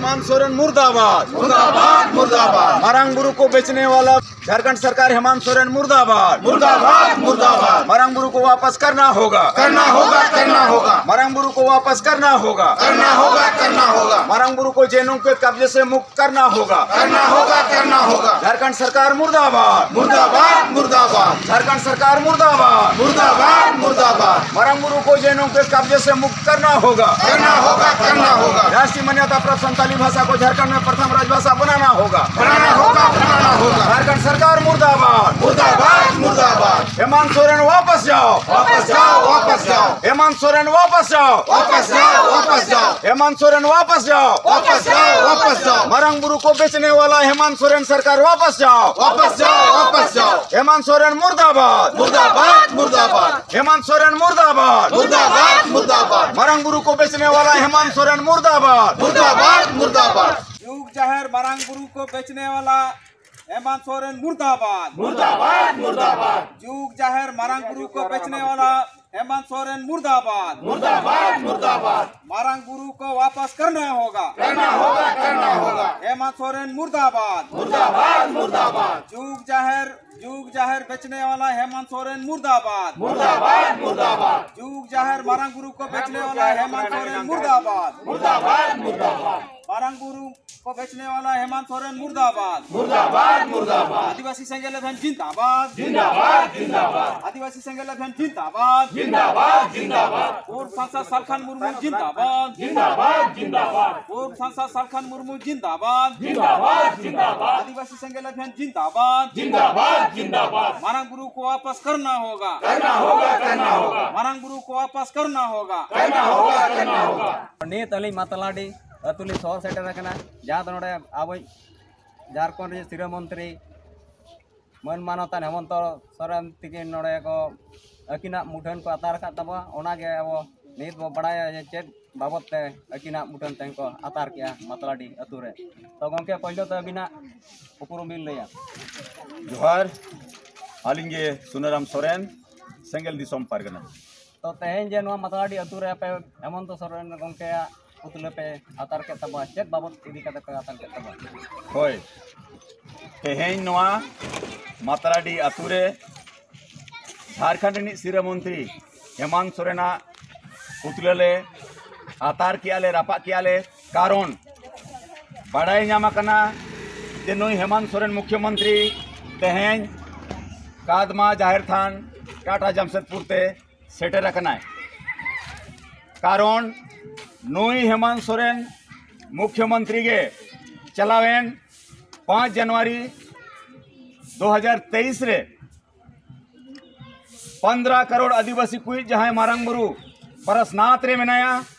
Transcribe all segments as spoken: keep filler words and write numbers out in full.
हेमंत सोरेन मुर्दाबाद। मुर्दाबाद, मुर्दाबाद। मारंग बुरु को बेचने वाला झारखंड सरकार हेमंत सोरेन मुर्दाबाद। मुर्दाबाद, मुर्दाबाद। मारंग बुरु को वापस करना होगा। करना होगा, करना होगा। मारंग बुरु को वापस करना होगा। करना होगा, करना होगा। मारंग बुरु को जैनों के कब्जे से मुक्त करना होगा। करना होगा, करना होगा। झारखंड सरकार मुर्दाबाद। मुर्दाबाद, मुर्दाबाद। झारखंड सरकार मुर्दाबाद। मुर्दाबाद, मुर्दाबाद। मारंग बुरु को जैनों के कब्जे से मुक्त करना होगा। करना होगा, करना होगा। राष्ट्रीय मान्यता प्राप्त संताली भाषा को झारखंड में प्रथम राजभाषा बनाना होगा। बनाना होगा, बनाना होगा। झारखंड सरकार मुर्दाबाद। मुर्दाबाद, मुर्दाबाद। हेमंत सोरेन वापस जाओ। वापस जाओ, वापस जाओ। हेमंत सोरेन वापस जाओ। वापस जाओ, वापस जाओ। हेमंत सोरेन वापस जाओ। वापस जाओ, वापस जाओ। मारंग बुरु को बेचने वाला हेमंत सोरेन सरकार वापस जाओ। वापस जाओ, वापस जाओ। हेमंत सोरेन मुर्दाबाद। मुर्दाबाद, मुर्दाबाद। हेमंत सोरेन मुर्दाबाद। मुर्दाबाद, मुर्दाबाद। मारंग बुरु को बेचने वाला हेमंत सोरेन मुर्दाबाद। मुर्दाबाद, मुर्दाबाद। जुग जाहिर मारंग बुरु को बेचने वाला हेमंत सोरेन मुर्दाबाद। मुर्दाबाद, मुर्दाबाद। जुग जाहिर मारंग बुरु को बेचने वाला हेमंत सोरेन मुर्दाबाद। मुर्दाबाद, मुर्दाबाद। मारंग बुरु को वापस करना होगा। करना होगा, करना होगा। हेमंत सोरेन मुर्दाबाद। मुर्दाबाद, मुर्दाबाद। जुग जाहिर, जुग जाहिर बेचने वाला हेमंत सोरेन मुर्दाबाद। मुर्दाबाद, मुर्दाबाद। जुग जाहिर मारंग बुरु को बेचने वाला हेमंत सोरेन मुर्दाबाद। मुर्दाबाद, मुर्दाबाद। मारंग बुरु को बेचने वाला हेमंत सोरेन मुर्दाबाद। मुर्दाबाद, मुर्दाबाद। आदिवासी सेंगेल अभियान जिंदाबाद। जिंदाबाद, जिंदाबाद। आदिवासी सेंगेल अभियान जिंदाबाद। जिंदाबाद, जिंदाबाद। पूर्व सांसद सालखन मुर्मू जिंदाबाद। जिंदाबाद, जिंदाबाद। पूर्व सांसद सालखन मुर्मू जिंदाबाद। जिंदाबाद, जिंदाबाद। आदिवासी सेंगेल अभियान जिंदाबाद। जिंदाबाद, जिंदाबाद। मारंग बुरु को वापस करना होगा। करना होगा, करना होगा। मारंग बुरु को वापस करना होगा। करना होगा, करना होगा। ᱱᱤᱛ ᱟᱹᱞᱤᱧ ᱢᱟᱛᱞᱟᱰᱤ ᱟᱹᱛᱩ ᱞᱤᱧ ᱥᱚᱦᱚᱨ ᱥᱮᱴᱮᱨ ᱟᱠᱟᱱᱟ, ᱡᱟᱦᱟᱸ ᱫᱚ ᱱᱚᱰᱮ ᱟᱵᱚᱭᱤᱡ ᱡᱷᱟᱲᱠᱷᱚᱸᱰ ᱨᱮᱱ ᱥᱤᱨᱟᱹ ᱢᱚᱱᱛᱨᱤ ᱢᱟᱹᱱ ᱢᱟᱱᱚᱛᱟᱱ ᱦᱮᱢᱚᱱᱛᱚ ᱥᱚᱨᱮᱱ ᱛᱤᱠᱤᱱ ᱱᱚᱰᱮ ᱠᱚ ᱟᱹᱠᱤᱱᱟᱜ ᱢᱩᱴᱷᱟᱹᱱ ᱠᱚ ᱟᱛᱟᱨ ᱟᱠᱟᱫ ᱛᱟᱵᱚᱣᱟ᱾ ᱚᱱᱟᱜᱮ ᱟᱵᱚ ᱱᱤᱛ ᱵᱚ ᱵᱟᱲᱟᱭᱟ ᱡᱮ ᱪᱮᱫ ᱵᱟᱵᱚᱛ ᱛᱮ ᱟᱹᱠᱤᱱᱟᱜ ᱢᱩᱴᱷᱟᱹᱱ ᱛᱮᱦᱮᱧ ᱠᱚ ᱟᱛᱟᱨ ᱠᱮᱜᱼᱟ ᱢᱟᱛᱞᱟᱰᱤ ᱟᱹᱛᱩ ᱨᱮ᱾ ᱛᱚ ᱜᱚᱢᱠᱮ, ᱯᱳᱭᱞᱳ ᱛᱮ ᱟᱹᱵᱤᱱᱟᱜ ᱩᱯᱨᱩᱢ ᱵᱤᱱ ᱞᱟᱹᱭᱟ᱾ ᱡᱚᱦᱟᱨ, ᱟᱹᱞᱤᱧ ᱜᱮ ᱥᱩᱱᱟᱹᱨᱟᱢ ᱥᱚᱨᱮᱱ, ᱥᱮᱸᱜᱮᱞ ᱫᱤᱥᱚᱢ ᱯᱟᱨᱜᱟᱱᱟ᱾ ᱛᱚ ᱛᱮᱦᱮᱧ ᱡᱮ ᱱᱚᱣᱟ ᱢᱟᱛᱞᱟᱰᱤ ᱟᱹᱛᱩ ᱨᱮ ᱟᱯᱮ ᱦᱮᱢᱚᱱᱛᱚ ᱥᱚᱨᱮᱱ ᱜᱚᱢᱠᱮᱭᱟᱜ ᱯᱩᱛᱞᱟᱹ ᱯᱮ ᱟᱛᱟᱨ ᱠᱮᱫ ᱛᱟᱵᱚᱱᱟ, ᱪᱮᱫ ᱵᱟᱵᱚᱛ ᱤᱫᱤ ᱠᱟᱛᱮ ᱯᱮ ᱟᱛᱟᱨ ᱠᱮᱫ ᱛᱟᱵᱚᱱᱟ? ᱦᱳᱭ, ᱛᱮᱦᱮᱧ ᱱᱚᱣᱟ ᱢᱟᱛᱨᱟᱰᱤ ᱟᱛᱳ ᱨᱮ ᱡᱷᱟᱲᱠᱷᱚᱸᱰ ᱨᱤᱱᱤᱡ ᱥᱤᱨᱟᱹ ᱢᱚᱱᱛᱨᱤ ᱦᱮᱢᱟᱱᱛ ᱥᱚᱨᱮᱱᱟᱜ ᱯᱩᱛᱞᱟᱹ ᱞᱮ ᱟᱛᱟᱨ ᱠᱮᱜᱼᱟ ᱞᱮ, ᱨᱟᱯᱟᱜ ᱠᱮᱜᱼᱟ ᱞᱮ᱾ ᱠᱟᱨᱚᱱ ᱵᱟᱰᱟᱭ ᱧᱟᱢ ᱟᱠᱟᱱᱟ ᱡᱮ ᱱᱩᱭ ᱦᱮᱢᱟᱱᱛ ᱥᱚᱨᱮᱱ ᱢᱩᱠᱷᱭᱚᱢᱚᱱᱛᱨᱤ ᱛᱮᱦᱮᱧ ᱠᱟᱫᱢᱟ ᱡᱟᱦᱮᱨ ᱛᱷᱟᱱ ᱴᱟᱴᱟ ᱡᱟᱢᱥᱮᱫᱽᱯᱩᱨ ᱛᱮ ᱥᱮᱴᱮᱨ ᱟᱠᱟᱱᱟᱭ᱾ ᱠᱟᱨᱚᱱ ᱱᱩᱭ ᱦᱮᱢᱟᱱᱛ ᱥᱚᱨᱮᱱ ᱢᱩᱠᱷᱭᱚᱢᱚᱱᱛᱨᱤ ᱜᱮ ᱪᱟᱞᱟᱣᱮᱱ ᱯᱟᱸᱪ ᱡᱟᱱᱩᱣᱟᱨᱤ ᱫᱩ ᱦᱟᱡᱟᱨ ᱛᱮᱭᱤᱥ ᱨᱮ ᱯᱚᱱᱫᱽᱨᱚ ᱠᱟᱨᱳᱲ ᱟᱹᱫᱤᱵᱟᱹᱥᱤ ᱠᱚᱭᱤᱡ ᱡᱟᱦᱟᱸᱭ ᱢᱟᱨᱟᱝ ᱵᱩᱨᱩ ᱯᱟᱨᱟᱥᱱᱟᱛᱷ ᱨᱮ ᱢᱮᱱᱟᱭᱟ,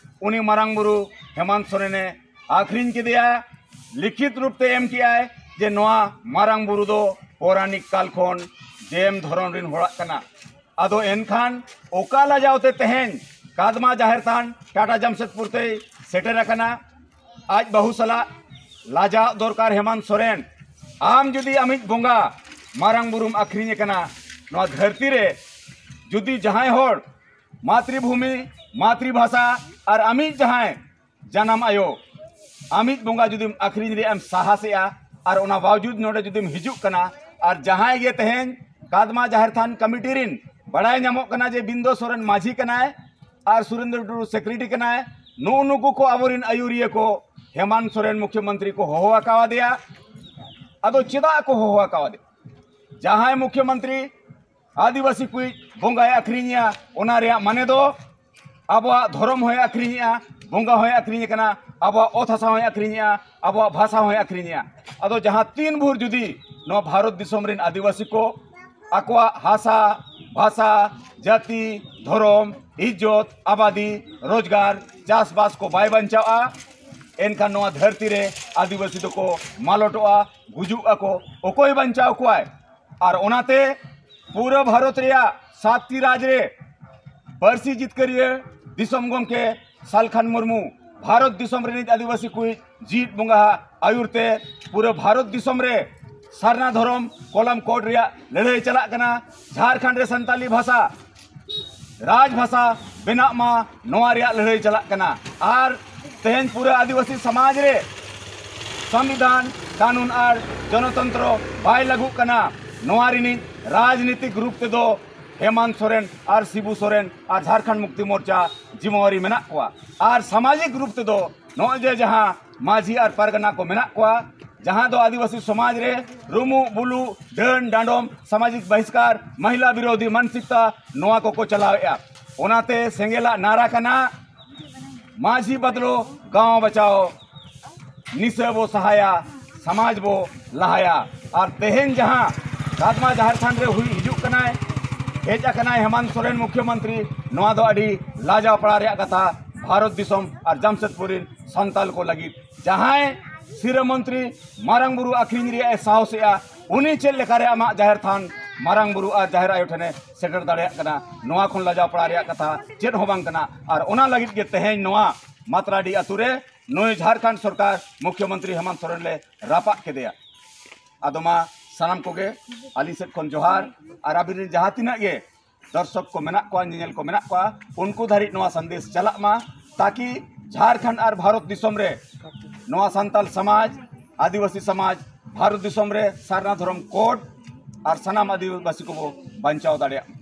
ᱩᱱᱤ ᱢᱟᱨᱟᱝ ᱵᱩᱨᱩ ᱦᱮᱢᱟᱱᱛ ᱥᱚᱨᱮᱱᱮ ᱟᱹᱠᱷᱨᱤᱧ ᱠᱮᱫᱮᱭᱟ, ᱞᱤᱠᱷᱤᱛ ᱨᱩᱯ ᱛᱮ ᱮᱢ ᱠᱮᱜᱼᱟᱭ ᱡᱮ ᱱᱚᱣᱟ ᱢᱟᱨᱟᱝ ᱵᱩᱨᱩ ᱫᱚ ᱯᱳᱨᱟᱱᱤᱠ ᱠᱟᱞ ᱠᱷᱚᱱ ᱡᱮᱢ ᱫᱷᱚᱨᱚᱢ ᱨᱤᱱ ᱦᱚᱲᱟᱜ ᱠᱟᱱᱟ᱾ ᱟᱫᱚ ᱮᱱᱠᱷᱟᱱ ᱚᱠᱟ ᱞᱟᱡᱟᱣ ᱛᱮ ᱛᱮᱦᱮᱧ ᱠᱟᱫᱢᱟ ᱡᱟᱦᱮᱨ ᱛᱷᱟᱱ ᱴᱟᱴᱟ ᱡᱟᱢᱥᱮᱫᱽᱯᱩᱨ ᱛᱮᱭ ᱥᱮᱴᱮᱨ ᱟᱠᱟᱱᱟ? ᱟᱡ ᱵᱟᱹᱦᱩ ᱥᱟᱞᱟᱜ ᱞᱟᱡᱟᱣ ᱫᱚᱨᱠᱟᱨ ᱦᱮᱢᱟᱱᱛ ᱥᱚᱨᱮᱱ᱾ ᱟᱢ ᱡᱩᱫᱤ ᱟᱢᱤᱡ ᱵᱚᱸᱜᱟ ᱢᱟᱨᱟᱝ ᱵᱩᱨᱩᱢ ᱟᱹᱠᱷᱨᱤᱧ ᱟᱠᱟᱱᱟ, ᱱᱚᱣᱟ ᱫᱷᱟᱹᱨᱛᱤ ᱨᱮ ᱡᱩᱫᱤ ᱡᱟᱦᱟᱸᱭ ᱦᱚᱲ ᱢᱟᱛᱨᱤᱵᱷᱩᱢᱤ, ᱢᱟᱛᱨᱤᱵᱷᱟᱥᱟ ᱟᱨ ᱟᱢᱤᱡ ᱡᱟᱦᱟᱸᱭ ᱡᱟᱱᱟᱢ ᱟᱭᱳ, ᱟᱢᱤᱡ ᱵᱚᱸᱜᱟ ᱡᱩᱫᱤᱢ ᱟᱹᱠᱷᱨᱤᱧ ᱨᱮᱭᱟᱜ ᱮᱢ ᱥᱟᱦᱟᱥᱮᱜᱼᱟ, ᱟᱨ ᱚᱱᱟ ᱵᱟᱣᱡᱩᱫ ᱱᱚᱰᱮ ᱡᱩᱫᱤᱢ ᱦᱤᱡᱩᱜ ᱠᱟᱱᱟ, ᱟᱨ ᱡᱟᱦᱟᱸᱭ ᱜᱮ ᱛᱮᱦᱮᱧ ᱠᱟᱫᱢᱟ ᱡᱟᱦᱮᱨ ᱛᱷᱟᱱ ᱠᱚᱢᱤᱴᱤ ᱨᱤᱱ ᱵᱟᱲᱟᱭ ᱧᱟᱢᱚᱜ ᱠᱟᱱᱟ ᱡᱮ ᱵᱤᱱᱫᱚ ᱥᱚᱨᱮᱱ ᱢᱟᱹᱡᱷᱤ ᱠᱟᱱᱟᱭ ᱟᱨ ᱥᱩᱨᱮᱱᱫᱨᱚ ᱴᱩᱰᱩ ᱥᱮᱠᱨᱮᱴᱟᱨᱤ ᱠᱟᱱᱟᱭ, ᱱᱩᱜᱼᱩ ᱱᱩᱠᱩ ᱠᱚ ᱟᱵᱚᱨᱤᱱ ᱟᱹᱭᱩᱨᱤᱭᱟᱹ ᱠᱚ ᱦᱮᱢᱟᱱᱛ ᱥᱚᱨᱮᱱ ᱢᱩᱠᱷᱭᱚᱢᱚᱱᱛᱨᱤ ᱠᱚ ᱦᱚᱦᱚ ᱟᱠᱟᱣᱟᱫᱮᱭᱟ᱾ ᱟᱫᱚ ᱪᱮᱫᱟᱜ ᱠᱚ ᱦᱚᱦᱚ ᱟᱠᱟᱣᱟᱫᱮᱭᱟ? ᱡᱟᱦᱟᱸᱭ ᱢᱩᱠᱷᱭᱚᱢᱚᱱᱛᱨᱤ ᱟᱹᱫᱤᱵᱟᱹᱥᱤ ᱠᱚᱭᱤᱡ ᱵᱚᱸᱜᱟᱭ ᱟᱹᱠᱷᱨᱤᱧᱮᱭᱟ, ᱚᱱᱟ ᱨᱮᱭᱟᱜ ᱢᱟᱱᱮ ᱫᱚ ᱟᱵᱚᱣᱟᱜ ᱫᱷᱚᱨᱚᱢ ᱦᱚᱸᱭ ᱟᱹᱠᱷᱨᱤᱧᱮᱜᱼᱟ, ᱵᱚᱸᱜᱟ ᱦᱚᱸᱭ ᱟᱹᱠᱷᱨᱤᱧᱮ ᱠᱟᱱᱟ, ᱟᱵᱚᱣᱟᱜ ᱚᱛ ᱦᱟᱥᱟ ᱦᱚᱸᱭ ᱟᱹᱠᱷᱨᱤᱧᱮᱜᱼᱟ, ᱟᱵᱚᱣᱟᱜ ᱵᱷᱟᱥᱟ ᱦᱚᱸᱭ ᱟᱹᱠᱷᱨᱤᱧᱮᱜᱼᱟ᱾ ᱟᱫᱚ ᱡᱟᱦᱟᱸ ᱛᱤᱱ ᱵᱷᱳᱨ ᱡᱩᱫᱤ ᱱᱚᱣᱟ ᱵᱷᱟᱨᱚᱛ ᱫᱤᱥᱚᱢ ᱨᱤᱱ ᱟᱹᱫᱤᱵᱟᱹᱥᱤ ᱠᱚ ᱟᱠᱚᱣᱟᱜ ᱦᱟᱥᱟ, ᱵᱷᱟᱥᱟ, ᱡᱟᱹᱛᱤ, ᱫᱷᱚᱨᱚᱢ, ᱤᱡᱽᱡᱚᱛ, ᱟᱵᱟᱫᱤ, ᱨᱳᱡᱽᱜᱟᱨ, ᱪᱟᱥᱵᱟᱥ ᱠᱚ ᱵᱟᱭ ᱵᱟᱧᱪᱟᱣᱟ, ᱮᱱᱠᱷᱟᱱ ᱱᱚᱣᱟ ᱫᱷᱟᱹᱨᱛᱤ ᱨᱮ ᱟᱹᱫᱤᱵᱟᱹᱥᱤ ᱫᱚᱠᱚ ᱢᱟᱞᱚᱴᱚᱜᱼᱟ, ᱜᱩᱡᱩᱜ ᱟᱠᱚ᱾ ᱚᱠᱚᱭ ᱵᱟᱧᱪᱟᱣ ᱠᱚᱣᱟᱭ? ᱟᱨ ᱚᱱᱟᱛᱮ ᱯᱩᱨᱟᱹ ᱵᱷᱟᱨᱚᱛ ᱨᱮᱭᱟᱜ ᱥᱟᱛᱴᱤ ᱨᱟᱡᱽ ᱨᱮ ᱯᱟᱹᱨᱥᱤ ᱡᱤᱛᱠᱟᱹᱨᱤᱭᱟᱹ ᱫᱤᱥᱚᱢ ᱜᱚᱢᱠᱮ ᱥᱟᱞᱠᱷᱟᱱ ᱢᱩᱨᱢᱩ ᱵᱷᱟᱨᱚᱛ ᱫᱤᱥᱚᱢ ᱨᱤᱱᱤᱡ ᱟᱹᱫᱤᱵᱟᱹᱥᱤ ᱠᱚᱭᱤᱡ ᱡᱤᱛ ᱵᱚᱸᱜᱟ ᱟᱹᱭᱩᱨ ᱛᱮ ᱯᱩᱨᱟᱹ ᱵᱷᱟᱨᱚᱛ ᱫᱤᱥᱚᱢ ᱨᱮ ᱥᱟᱨᱱᱟ ᱫᱷᱚᱨᱚᱢ ᱠᱚᱞᱟᱢ ᱠᱳᱰ ᱨᱮᱭᱟᱜ ᱞᱟᱹᱲᱦᱟᱹᱭ ᱪᱟᱞᱟᱜ ᱠᱟᱱᱟ᱾ ᱡᱷᱟᱲᱠᱷᱚᱸᱰ ᱨᱮ ᱥᱟᱱᱛᱟᱞᱤ ᱵᱷᱟᱥᱟ ᱨᱟᱡᱽ ᱵᱷᱟᱥᱟ ᱵᱮᱱᱟᱜ ᱢᱟ, ᱱᱚᱣᱟ ᱨᱮᱭᱟᱜ ᱞᱟᱹᱲᱦᱟᱹᱭ ᱪᱟᱞᱟᱜ ᱠᱟᱱᱟ᱾ ᱟᱨ ᱛᱮᱦᱮᱧ ᱯᱩᱨᱟᱹ ᱟᱹᱫᱤᱵᱟᱹᱥᱤ ᱥᱚᱢᱟᱡᱽ ᱨᱮ ᱥᱚᱝᱵᱤᱫᱷᱟᱱ, ᱠᱟᱹᱱᱩᱱ ᱟᱨ ᱜᱚᱱᱚᱛᱚᱱᱛᱨᱚ ᱵᱟᱭ ᱞᱟᱹᱜᱩᱜ ᱠᱟᱱᱟ, ᱱᱚᱣᱟ ᱨᱤᱱᱤᱡ ᱨᱟᱡᱽᱱᱤᱛᱤᱠ ᱨᱩᱯ ᱛᱮᱫᱚ ᱦᱮᱢᱟᱱᱛ ᱥᱚᱨᱮᱱ ᱟᱨ ᱥᱤᱵᱩ ᱥᱚᱨᱮᱱ ᱟᱨ ᱡᱷᱟᱲᱠᱷᱚᱸᱰ ᱢᱩᱠᱛᱤ ᱢᱳᱨᱪᱟ ᱡᱤᱢᱟᱣᱟᱨᱤ ᱢᱮᱱᱟᱜ ᱠᱚᱣᱟ᱾ ᱟᱨ ᱥᱟᱢᱟᱡᱤᱠ ᱨᱩᱯ ᱛᱮᱫᱚ ᱱᱚᱜᱼᱚᱭ ᱡᱮ ᱡᱟᱦᱟᱸ ᱢᱟᱹᱡᱷᱤ ᱟᱨ ᱯᱟᱨᱜᱟᱱᱟ ᱠᱚ ᱢᱮᱱᱟᱜ ᱠᱚᱣᱟ, ᱡᱟᱦᱟᱸ ᱫᱚ ᱟᱹᱫᱤᱵᱟᱹᱥᱤ ᱥᱚᱢᱟᱡᱽ ᱨᱮ ᱨᱩᱢᱩᱜ ᱵᱩᱞᱩᱜ, ᱰᱟᱹᱱ ᱰᱟᱸᱰᱚᱢ, ᱥᱟᱢᱟᱡᱤᱠ ᱵᱟᱦᱤᱥᱠᱟᱨ, ᱢᱟᱦᱤᱞᱟ ᱵᱤᱨᱳᱫᱷᱤ ᱢᱟᱱᱥᱤᱠᱛᱟ, ᱱᱚᱣᱟ ᱠᱚᱠᱚ ᱪᱟᱞᱟᱣᱮᱫᱼᱟ᱾ ᱚᱱᱟᱛᱮ ᱥᱮᱸᱜᱮᱞᱟᱜ ᱱᱟᱨᱟ ᱠᱟᱱᱟ, ᱢᱟᱹᱡᱷᱤ ᱵᱟᱫᱞᱳ ᱜᱟᱶ ᱵᱟᱪᱟᱣ, ᱱᱤᱥᱟᱹ ᱵᱚ ᱥᱟᱦᱟᱭᱟ, ᱥᱚᱢᱟᱡᱽ ᱵᱚ ᱞᱟᱦᱟᱭᱟ᱾ ᱟᱨ ᱛᱮᱦᱮᱧ ᱡᱟᱦᱟᱸ ᱠᱟᱫᱢᱟ ᱡᱟᱦᱮᱨ ᱛᱷᱟᱱ ᱨᱮ ᱦᱩᱭ ᱦᱤᱡᱩᱜ ᱠᱟᱱᱟᱭ, ᱦᱮᱡ ᱟᱠᱟᱱᱟᱭ ᱦᱮᱢᱟᱱᱛ ᱥᱚᱨᱮᱱ ᱢᱩᱠᱷᱭᱚᱢᱚᱱᱛᱨᱤ, ᱱᱚᱣᱟ ᱫᱚ ᱟᱹᱰᱤ ᱞᱟᱡᱟᱣ ᱯᱟᱲᱟ ᱨᱮᱭᱟᱜ ᱠᱟᱛᱷᱟ ᱵᱷᱟᱨᱚᱛ ᱫᱤᱥᱚᱢ ᱟᱨ ᱡᱟᱢᱥᱮᱫᱽᱯᱩᱨ ᱨᱤᱱ ᱥᱟᱱᱛᱟᱞ ᱠᱚ ᱞᱟᱹᱜᱤᱫ᱾ ᱡᱟᱦᱟᱸᱭ ᱥᱤᱨᱟᱹ ᱢᱚᱱᱛᱨᱤ ᱢᱟᱨᱟᱝ ᱵᱩᱨᱩ ᱟᱹᱠᱷᱨᱤᱧ ᱨᱮᱭᱟᱜ ᱮ ᱥᱟᱦᱚᱥᱮᱜᱼᱟ, ᱩᱱᱤ ᱪᱮᱫ ᱞᱮᱠᱟᱨᱮ ᱟᱢᱟᱜ ᱡᱟᱦᱮᱨ ᱛᱷᱟᱱ ᱢᱟᱨᱟᱝ ᱵᱩᱨᱩ ᱟᱨ ᱡᱟᱦᱮᱨ ᱟᱭᱳ ᱴᱷᱮᱱᱮ ᱥᱮᱴᱮᱨ ᱫᱟᱲᱮᱭᱟᱜ ᱠᱟᱱᱟ? ᱱᱚᱣᱟ ᱠᱷᱚᱱ ᱞᱟᱡᱟᱣ ᱯᱟᱲᱟ ᱨᱮᱭᱟᱜ ᱠᱟᱛᱷᱟ ᱪᱮᱫ ᱦᱚᱸ ᱵᱟᱝ ᱠᱟᱱᱟ᱾ ᱟᱨ ᱚᱱᱟ ᱞᱟᱹᱜᱤᱫ ᱜᱮ ᱛᱮᱦᱮᱧ ᱱᱚᱣᱟ ᱢᱟᱛᱨᱟᱰᱤ ᱟᱛᱳ ᱨᱮ ᱱᱩᱭ ᱡᱷᱟᱲᱠᱷᱚᱸᱰ ᱥᱚᱨᱠᱟᱨ ᱢᱩᱠᱷᱭᱚᱢᱚᱱᱛᱨᱤ ᱦᱮᱢᱟᱱᱛ ᱥᱚᱨᱮᱱ ᱞᱮ ᱨᱟᱯᱟᱜ ᱠᱮᱫᱮᱭᱟ᱾ ᱟᱫᱚ ᱢᱟ ᱥᱟᱱᱟᱢ ᱠᱚᱜᱮ ᱟᱹᱞᱤᱧ ᱥᱮᱫ ᱠᱷᱚᱱ ᱡᱚᱦᱟᱨ, ᱟᱨ ᱟᱹᱵᱤᱱ ᱨᱮᱱ ᱡᱟᱦᱟᱸ ᱛᱤᱱᱟᱹᱜ ᱜᱮ ᱫᱚᱨᱥᱚᱠ ᱠᱚ ᱢᱮᱱᱟᱜ ᱠᱚᱣᱟ, ᱧᱮᱧᱮᱞ ᱠᱚ ᱢᱮᱱᱟᱜ ᱠᱚᱣᱟ, ᱩᱱᱠᱩ ᱫᱷᱟᱹᱨᱤᱡ ᱱᱚᱣᱟ ᱥᱟᱸᱫᱮᱥ ᱪᱟᱞᱟᱜ ᱢᱟ, ᱛᱟᱠᱤ ᱡᱷᱟᱲᱠᱷᱚᱸᱰ ᱟᱨ ᱵᱷᱟᱨᱚᱛ ᱫᱤᱥᱚᱢ ᱨᱮ ᱱᱚᱣᱟ ᱥᱟᱱᱛᱟᱞ ᱥᱚᱢᱟᱡᱽ, ᱟᱹᱫᱤᱵᱟᱹᱥᱤ ᱥᱚᱢᱟᱡᱽ ᱵᱷᱟᱨᱚᱛ ᱫᱤᱥᱚᱢ ᱨᱮ ᱥᱟᱨᱱᱟ ᱫᱷᱚᱨᱚᱢ ᱠᱳᱰ ᱟᱨ ᱥᱟᱱᱟᱢ ᱟᱹᱫᱤᱵᱟᱹᱥᱤ ᱠᱚᱵᱚ ᱵᱟᱧᱪᱟᱣ ᱫᱟᱲᱮᱭᱟᱜ ᱢᱟ᱾